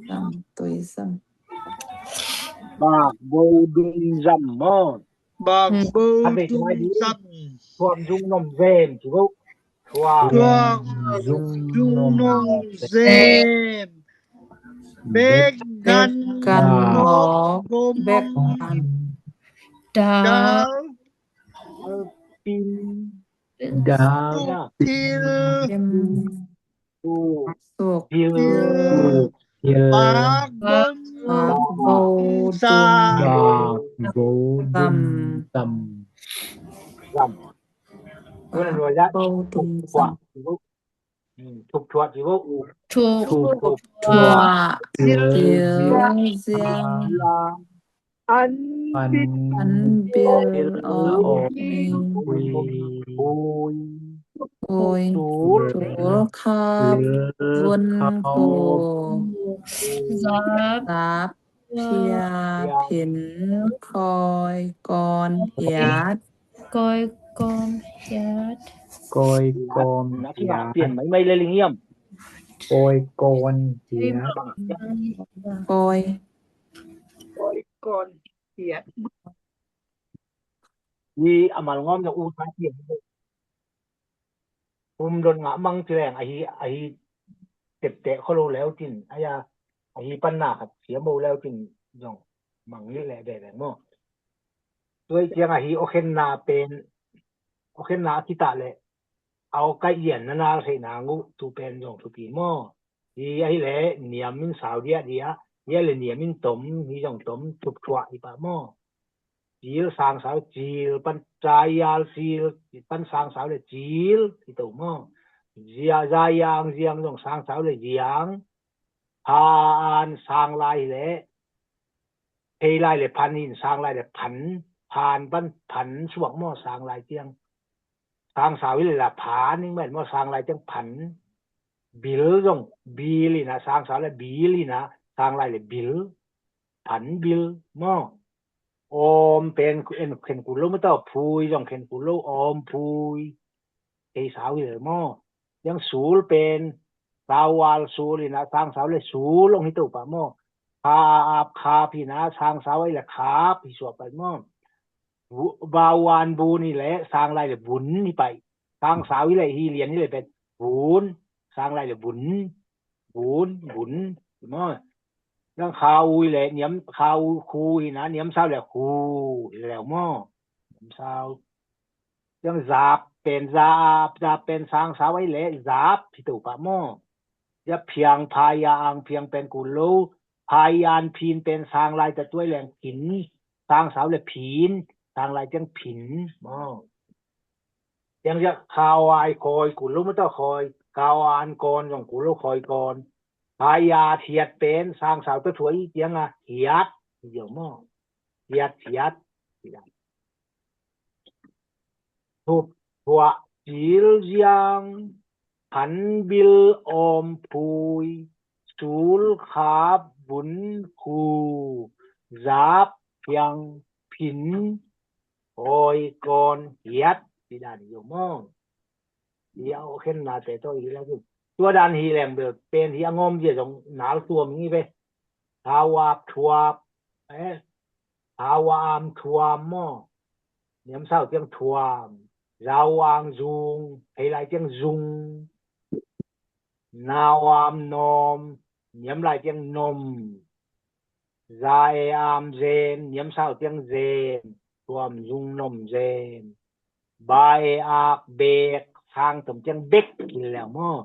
Zam, tui zam. Bak, bo, dum, zam maw. Bak, bo, dum, zam. Thuam zung nom zem ci bo. Thuam zung nom zem. Bek gan hawk gom. Dal. Pin. Dal. Pil. Suk. Pil. Bak gom. Bak gom. Bak gom. Zam. Zam. Bak gom. Zam. Thup thuah ci bo. Thup thuah. Thup thuah. Thup thuah. Thup thuah. An bil. An bil awk ning. Hui. Hui. Tul khap vun khu. Zap. Phiat phin. Koi kawn hiat. Koi kawn hiat. Koi kawn hiat. Pian maimai le ling hiam. Koi kawn hiat. Koi. Koi kawn hiat. Hi a mal ngawm na u sa pian. Hum don ngah mang ci leng ahi, ahi tepteh kho lo leu cin, aya, ahi panna khat siam bo leu cin zong mang lih leh bebeng maw. Tuai ciang ahi awkhenna pen, awkhenna a kitah leh a awkaih lian na nal theihna nguh tu pen zong thupi maw. Hi ahi leh niam in sau diahdiah, hi ahi leh niam in tom, hi zong tom, thup thuah hi pah maw. Cil sang sau, cil pan caial, cil pan sang sau le cil hi to maw. Zia, zaiang, ziang zong sang sau le ziang. Phaan sang lai le, phei lai le phan in sang lai le phan, phaan pan phan suak maw sang lai tiang. Sang sau hi le la phaan ing maw sang lai tiang phan. Bil zong bil ina sang sau le bil ina sang lai le bil. Phan bil maw. Awm pen en khen kul lo maw tawh, phui zong khen kul lo, awm phui. Kei sau hi le maw. Yang sul pen, saual sul ina sang sau le sul ong hi to pah maw. Kha ap khap ina sang sau hi le khap hi suak pai maw. Bauan bun hi le sang lai le bun hi pai. Sang sau hi le hi lian hi le pen bun, sang lai le bun. Bun, bun maw. Yang kha u hi le niam, kha u khu hi na, niam sau le khu hi le maw. Niamsau. Ciang zap pen za, zap pen sangsau ai leh zap hi to pah maw. Ciang phiang, pha i a ang phiang pen kul lo. Pha i an phin pen sang lai ta tuai leng phin. Sangsau le phin. Sang lai ciang phin maw. Ciang ciang kha o ai khawi kul lo maw ta khawi. Kha o an kawn zong kul lo khawi kawn. Pha i a hiat pen sangsau ta tuai ciang a hiat. Hi zong maw. Hiat, hiat. Thup, thuah, cil, ziang, phan, bil, awm, phui, sul, khap, vun, khu, zap, phiang, phin, hawi, kawn, hiat. Hi dan hi maw. Hi a khenna te tawh hi la. Tua dan hi leng bel pen hi a ngawm zia zong nal tuam hi ve. Thau ap thuap, eh, thau am thuam maw. Niamsau ciang thuam. Zau ang zung, phei lai ciang zung. Nau am nom, niam lai ciang nom. Za e am zen, niamsau ciang zen. Thuam zung nom zen. Ba e ak bek, sang tom ciang bek hi leng maw.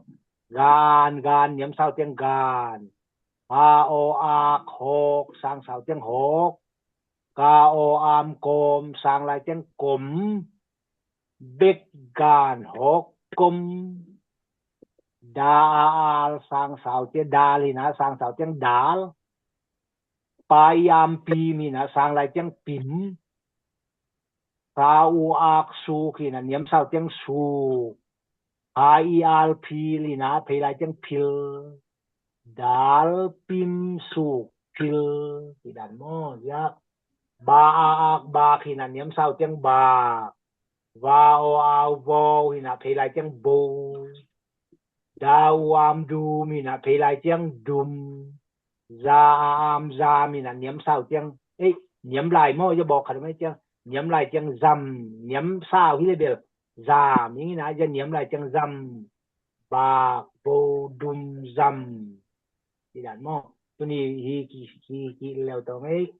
Gan, gan, niamsau ciang gan. Ha o ak hawk, sangsau ciang hawk. Ka o am kawm, sang lai ciang kom. Bek gan hawk kom. Da a al, sangsau ciang dal hi na, sangsau ciang dal. Pa i am pim hi na, sang lai ciang pim. Sa u ak suk hi na, niamsau ciang suk. Pa i al phil hi na, phei lai ciang phil. Dal pim suk phil. Hi dan maw, ya. Ba a ak bak hi na, niamsau ciang bak. Va o au vau hi na, phei lai ciang bo. Da u am dum hi na, phei lai ciang dum. Za a am zam hi na, niamsau ciang, eh, niam lai maw, ya bawk khat mai ciang, niam lai ciang zam, niamsau hi le bel zam hi na, ya niam lai ciang zam. Bak, bo, dum, zam. Hi dan maw. Tuni hi ki, ki, ki leu tong ei.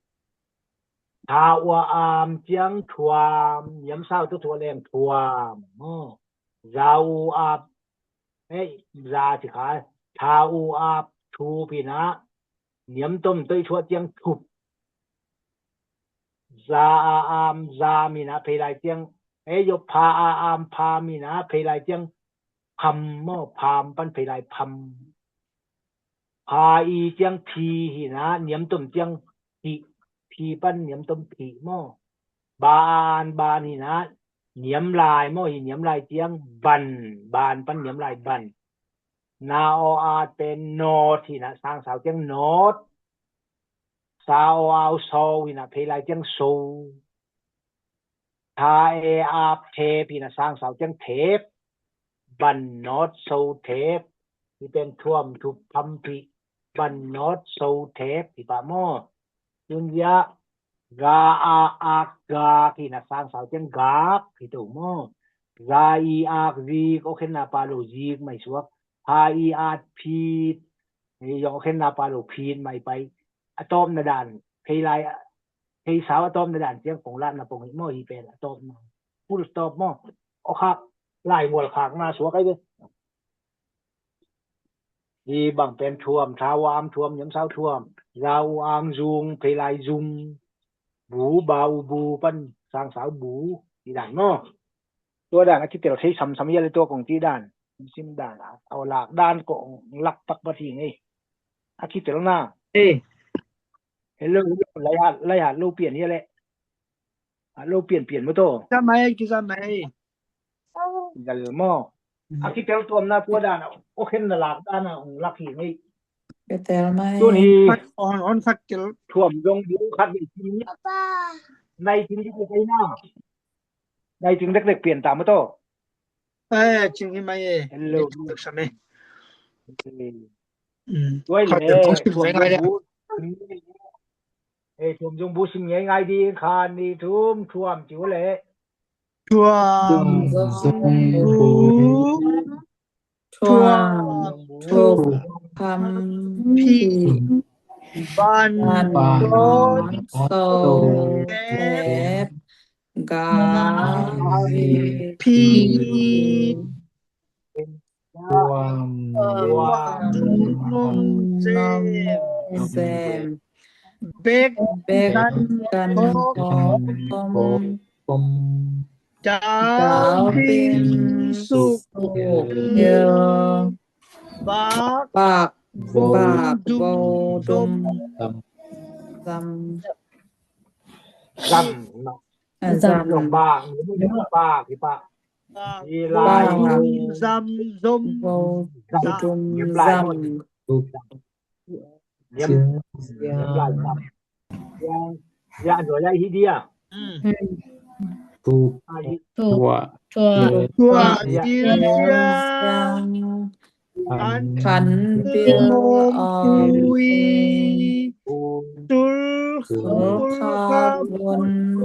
Tha ua am ciang thuam, niamsau tu thuah leng thuam maw. Za u ap, eh, za ci kha. Tha u ap thup hi na, niam tom toih thuah ciang thup. Za a am zam hi na, phei lai ciang, eh, yo pha a am pham hi na, phei lai ciang pham maw, pham pan phei lai pham. Pha i ciang phi hi na, niam tom ciang phih, phi pan niam tom phih maw. Ba a an ban hi na, niam lai maw, hi niam lai ciang ban, ban pan niam lai ban. Na o at pen nawt hi na, sangsau ciang nawt. Sa o au sau hi na, phei lai ciang sau. Tha e ap thep hi na, sangsau ciang thep. Ban nawt sau thep. Hi pen thuam thup pham phih. Ban nawt sau thep hi pah maw. Tun zia ga a ak gak hi na, sangsau ciang gak hi to maw. Za i ak zik, o khen na pa lo zik mai suak. Pha i at phit, eh, yong khen na pa lo phin mai pai. A tawpna dan, phei lai, phei sau a tawpna dan ciang kong latna pong hi maw, hi pen a tawpna. Full stop maw. O khak, lai mual khak na suak ai ve. Hi bang pen thuam, tha ua am thuam, niamsau thuam. Za u ang zung, phei lai zung. Bu, ba u bu, pan sangsau bu. Hi dan maw. Tua dan a kitel thei samsam ia le tua kong ci dan. Sim dan a, a lak dan kong lak pak pat hi ngei. A kitel na. Ei. Hello, hello, lai hat, lai hat lo pian ia le. A lo pian pian maw to. Kisa mai, kisa mai. Gal maw. A kitel tuam na tua dan a, o khen na lak dan a, ong lak hi ngei. Kitel mai. Tun hi. On, on khat kel. Thuam zong bu khat ni. Nai tin di ko kai na. Nai ting dek dek pian ta maw to. Eh, cing hi mai e. Hello. Dek dek sa me. Eh. Mm. Tuai le, thuam zong bu. Eh, thuam zong bu sim ngai ngai di khan ni thum thuam ciu le. Thuam zong bu. Thuam thup pham phih. Ban nawt sau thep. Ga. Phi. Tuam. Tuam. Nom. Sem. Bek. Bek. Gan. Gan. Kawm. Kawm. Dau. Dau. Pin. Pin. Suk. Suk. Pil. Pil. Bak. Bak. Vo. Bak. Vo. Dum. Dum. Zam. Zam. Ah, zam. Zam. Bak. Bak. Bak. Bak. Zam. Zom. Vo. Zam. Zam. Zam. Liam. Liam lai. Ya, ya, ya, hi dia. Hmm. Tu. Ah, hi. Tu. Tua. Tua. Tua. Ya. Tua. An. Khan pil om. Ui. Tul. Tul. Kha vun.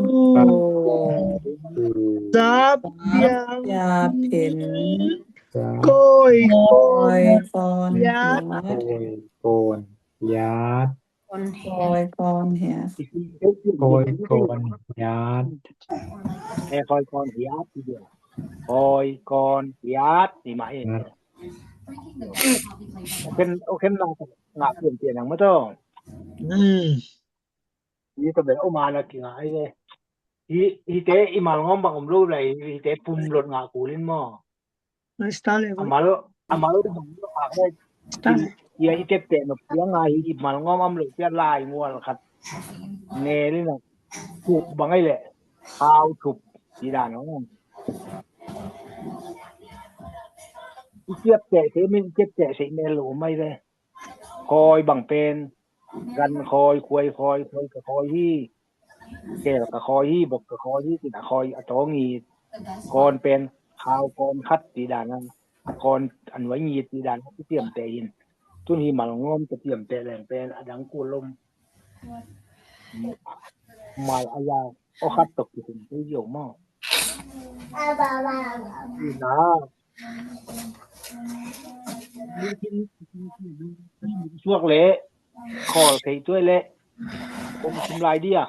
Zap. Zap. Ya pin. Koi. Koi. Kon. Ya. Koi. Kon. Yat. Kon hiat. Koi kon hiat. Koi kon hiat. Eh, koi kon hiat. Koi kon hiat. Ni mah hi. Ken, ken na ngah pianpian ang mah tawh. Hmm. Hi tawh bel om a na kingah hi le. Hi, hite i malngawm bang om lo lai, hite pum lot ngah kul in maw. Nice talent. A mal, a mal, a mal. Ia i tepteh nop piang a hi, i malngawm om lo piang lai mual khat. Nel in a thup bang ai leh. Hau thup. Ci dan ong. I tepteh, te min tepteh sei mel lo mai le. Khawi bang pen, gan khawi, khuai khawi, khawi ka khawi hi, kel ka khawi hi, bok ka khawi hi, tin a khawi a tawng hi. Kawn pen, hau kawn khat ci dan a, a kawn a nuai ngit ci dan a, i ciamteh in. Tun hi malngawm ka ciamteh leng pen, a dang kul lom. Mal a ya, aw khat tawh kisin kei zio maw. Ina. Suak leh khawl thei tuai leh kong sim lai dia.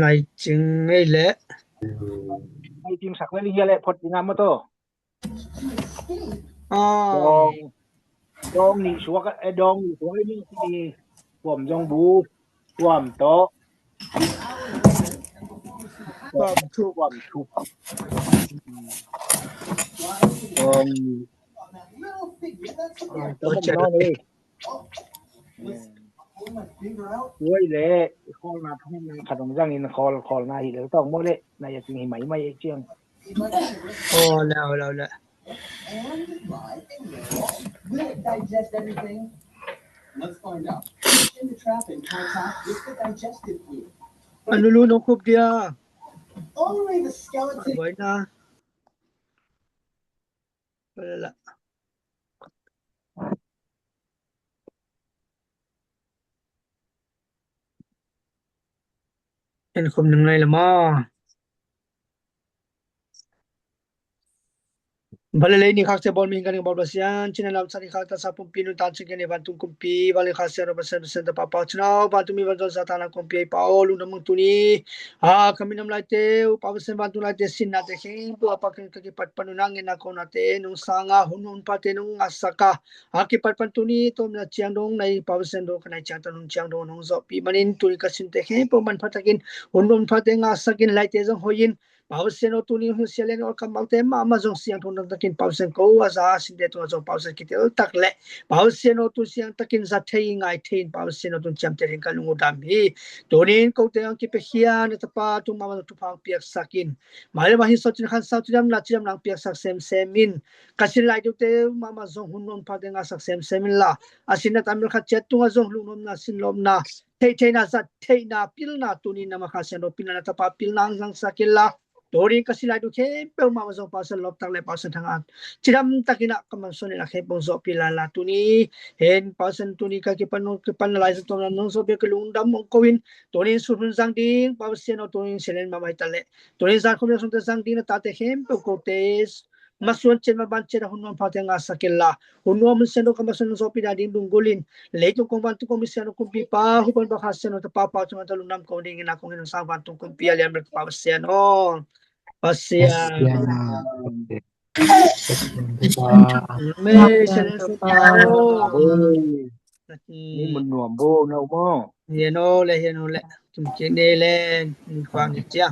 Lai cing ngei leh. Lai cing sak leh ling hia leh phot ding a maw tawh. Dawng, dawng nih suak, eh, dawng nih suak, eh, nih, nih. Tuam zong bu, tuam tawh. Tuam thup. Tuam thup. Dawng nih. Ah, tuam thup. Oi le, khawl na thong na khat ong zang in khawl, khawl na hi le tawng maw le, na ya ting hi mai mai e ciang. Oh, le, le, le. A lulu nong khup dia. Boina. En khum ning lai lama. Bale lei ni khak se bol mi hing kan bol basian cina lam sani khak ta sa pumpi nu tan cing kene vantung kumpi bale khak se ro basian basian ta pa pa cina vantung mi vantung sa ta na kumpi pa o lung na mung tuni. A kami nam lai teu pa basian vantung lai te sin na te kheng pu a pa keng kaki pat panu na ngen na ko na te nung sanga hun hun pa te nung asaka. A kipat pan tuni tomna ciang dong nai pau sen dong kanai ciang tanun ciang dong nong zawhpih manin tuni ka sinte khempeuh manpha takin hun manpha te ngahsakin laite zong hoihin pau sen aw tuni hun sialen aw kamaute mahmah zong siangtho nang takin pau sen ko a za sinte tungah zong pau sen kitel tak leh pau sen aw tun siang takin za thei ngai thei in pau sen aw tun ciamte ding ka lung uh dam hi. Tunin kote ang kipekhia na tapa tung mahmah zong thupha piaksakin mailam ah hin sawt cin khan sau cidam na cidam nang piaksak semsem in ka sin lai deuhte mahmah zong hun nuam phate ngahsak semsem inla a sinna tamil khat ciat tungah zong lungnopna sinlopna theihtheihna zat theihna pilna tunin nama kha sian dawh pilna na tapa pilna ang zangsak inla tunin ka sin lai deuh khempeuh mahmah zong pausan loptak le pausan thangah cidam takinah ka mansuan inah khempeuh zawhpih lala tuni hen pausan tuni ka kipan kipan lai zat tawmna nong zawhpih ka lungdam mong ko in tunin sun hun zang ding pausan aw tunin sialen mahmah hi ta leh tunin zan khawm le sungte zang ding na tate khempeuh kote masuan ciat maban ciat a hun nuam pha te ngahsak inla, hun nuam hun sian lo ka masuan zawpi dan ding lunggulhin, leitung kong vantung kong mi sian lo kumpipa, hupan bakha sian lo tapa pau cunga ta lungnam kong ding ina kong in sang vantung kumpi a lian bel tapa Pasian aw. Pasian. Amen. Sian lo tapa aw. Ni mun nuam bo na umo. Hian aw le, hian aw le. Tum kik ni le, ni khuang ni cia.